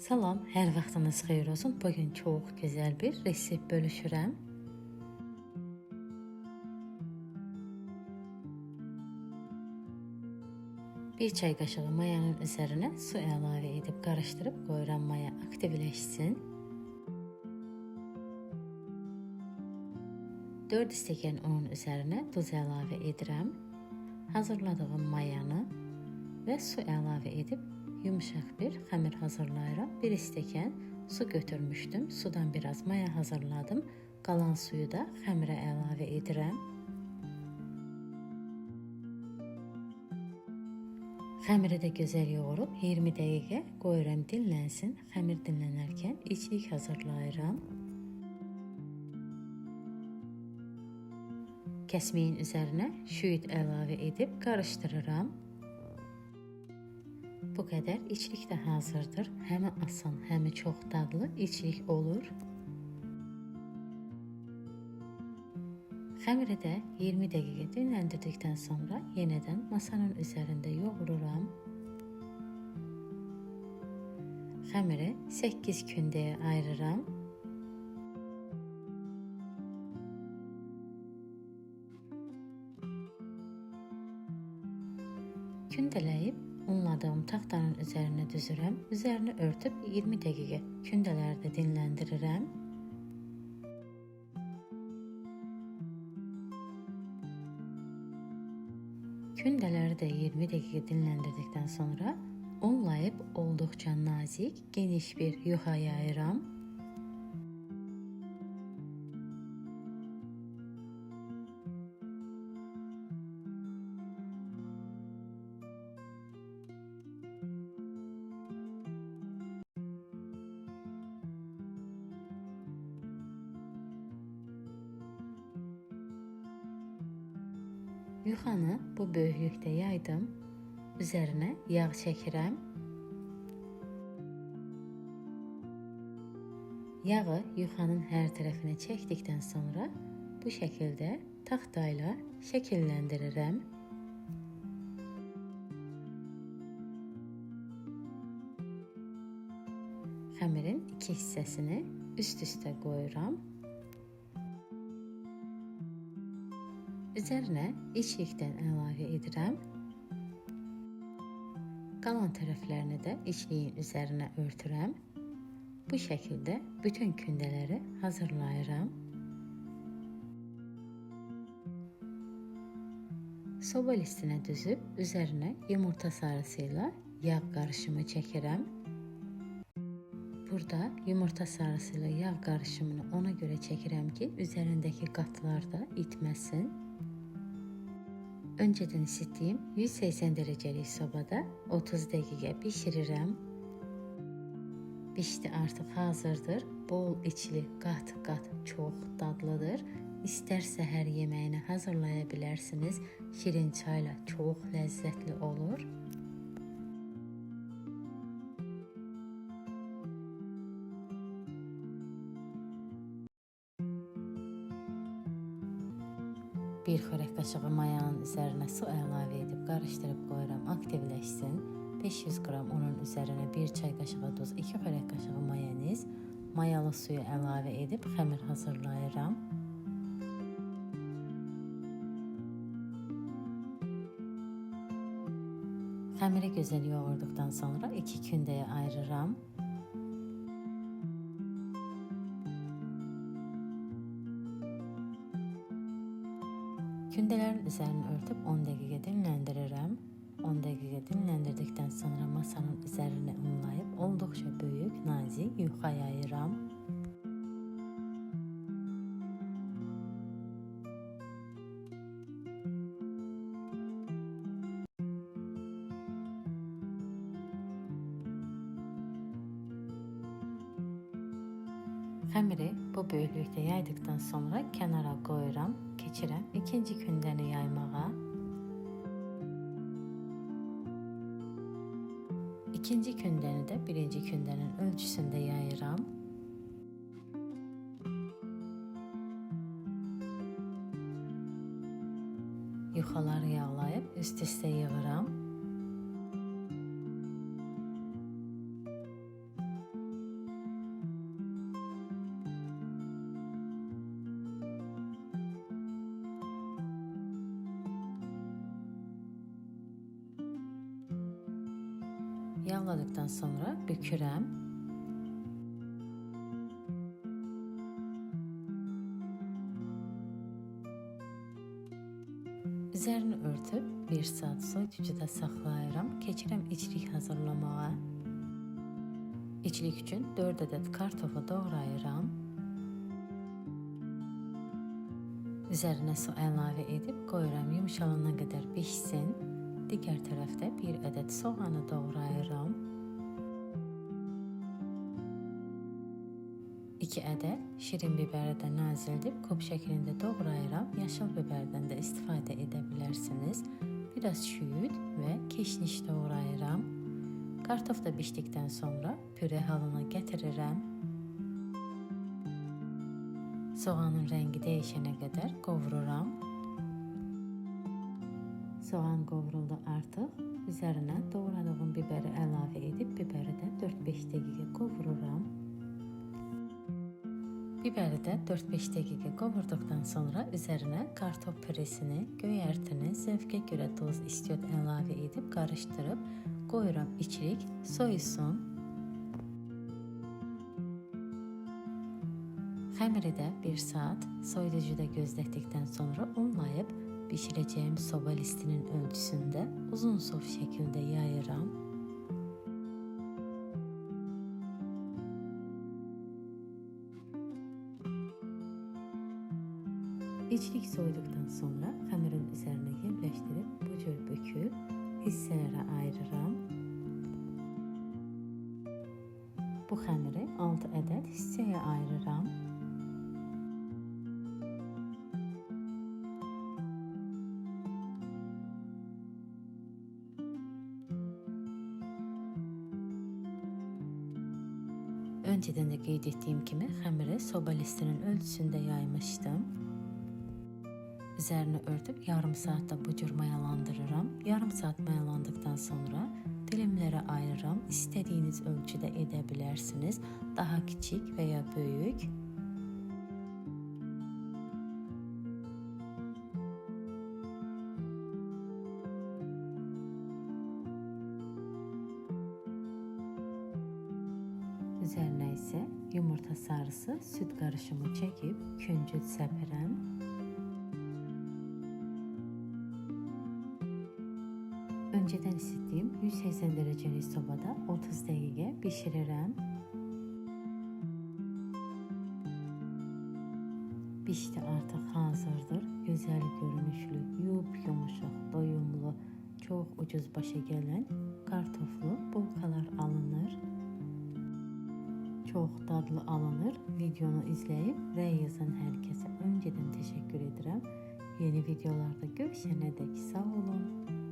Salam, hər vaxtınız xeyir olsun. Bugün çox gözəl bir resept bölüşürəm. Bir çay qaşığı mayanın üzərinə su əlavə edib qarışdırıb qoyuram maya aktivləşsin. 4 stəkan unun üzərinə duz əlavə edirəm. Hazırladığım mayanı və su əlavə edib yumuşaq bir xəmir hazırlayıram. Bir stəkan su götürmüşdüm. Sudan biraz maya hazırladım. Qalan suyu da xəmirə əlavə edirəm. Xəmiri də gözəl yoğurub 20 dəqiqə qoyuram dinlənsin. Xəmir dinlənərkən içlik hazırlayıram. Kəsməyin üzərinə şüyüd əlavə edib qarışdırıram. Bu qədər içlik də hazırdır. Həmi asan, həmi çox dadlı içlik olur. Xəmiri də 20 dəqiqə dinləndirdikdən sonra yenidən masanın üzərində yoğururam. Xəmiri 8 kündəyə ayırıram. Kündələyib unladığım taxtanın üzərinə düzürəm. Üzərini örtüb 20 dəqiqə kündələrdə dinləndirirəm. Kündələri də 20 dəqiqə dinləndirdikdən sonra unlayıb olduqca nazik, geniş bir yuxa yayıram. Yuxanı bu böyüklükdə yaydım. Üzərinə yağ çəkirəm. Yağı yuxanın hər tərəfinə çəkdikdən sonra bu şəkildə taxtayla şəkilləndirirəm. Xəmirin iki hissəsini üst-üstə qoyuram. Üzərinə içlikdən əlavə edirəm. Qalan tərəflərini də içliyin üzərinə örtürəm. Bu şəkildə bütün kündələri hazırlayıram. Soba listinə düzüb üzərinə yumurta sarısı ilə yağ qarışımı çəkirəm. Burada yumurta sarısı ilə yağ qarışımını ona görə çəkirəm ki, üzərindəki qatlar da itməsin. Önceden isittiğim 180 derecelik sobada 30 dəqiqə bişirirəm. Bişdi, artıq hazırdır. Bol içli, qat-qat çox dadlıdır. İstər səhər yeməyini hazırlaya bilərsiniz. Şirin çayla çox ləzzətli olur. Bir xörək qaşığı mayanın üzərinə su əlavə edib qarışdırıb qoyuram, aktivləşsin. 500 qram unun üzərinə 1 çay qaşığı duz, 2 xörək qaşığı mayonez, mayalı suyu əlavə edib xəmir hazırlayıram. Xəmiri gözəl yoğurduqdan sonra 2 kündəyə ayırıram. Kündələrin üzərini örtüb 10 dəqiqə dinləndirirəm. 10 dəqiqə dinləndirdikdən sonra masanın üzərini unlayıb olduqca böyük, nazik yuxa yayıram. Xəmiri bu böyüklükdə yaydıqdan sonra kənara qoyuram, keçirəm ikinci kündəni yaymağa. İkinci kündəni də birinci kündənin ölçüsündə yayıram. Yuxaları yağlayıb üst-üstə yığıram. Yağladıktan sonra bükürəm. Üzerini örtüb 1 saat soyuducuda saxlayıram. Keçirəm içlik hazırlamağa. İçlik üçün 4 ədəd kartofu doğrayıram. Üzərinə su əlavə edib qoyuram yumşalana qədər bişsin. Digər tərəfdə 1 ədəd soğanı doğrayıram. 2 ədəd şirin bibəri də nazildib kub şəklində doğrayıram. Yaşıl biberdən də istifadə edə bilərsiniz. Biraz şüyüd və keşniş doğrayıram. Kartof da bişdikdən sonra püre halına gətirirəm. Soğanın rəngi dəyişənə qədər qovururam. Soğan qovruldu artıq. Üzərinə doğradığım bibəri əlavə edib bibəri də 4-5 dəqiqə qovururam. Bibəri də 4-5 dəqiqə qovurduqdan sonra üzərinə kartof püresini, göyərtini, zövqə görə duz, istiot əlavə edib qarışdırıb qoyuram içlik soyusun. Xəmiri də 1 saat soyuducuda gözlətdikdən sonra unlayıb bişirəcəyim soba listinin ölçüsündə uzun sof şəkildə yayıram. İçlik soyuduktan sonra xəmirin üzərinə yerləşdirib bu cür büküb hissələrə ayırıram. Bu xəmiri 6 ədəd hissəyə ayırıram. Önceden de qeyd etdiyim kimi xəmiri soba listinin ölçüsündə yaymışdım. Üzerini örtüb yarım saat da bu cür mayalandırıram. Yarım saat mayalandıktan sonra dilimlere ayırıram. İstediğiniz ölçüde edebilirsiniz. Daha küçük veya büyük. Üzerine ise yumurta sarısı süt karışımı çekip küncüt səpirəm. Önceden isittiğim 180 derecelik sobada 30 dəqiqə bişirirəm. Bişdi, artıq hazırdır. Gözəl görünüşlü, yumuşaq, doyumlu, çox ucuz başa gələn kartoflu bulkalar alınır. Çox dadlı alınır. Videonu izləyib rəy yazan hər kəsə önceden təşəkkür edirəm. Yeni videolarda görüşənə dək sağ olun.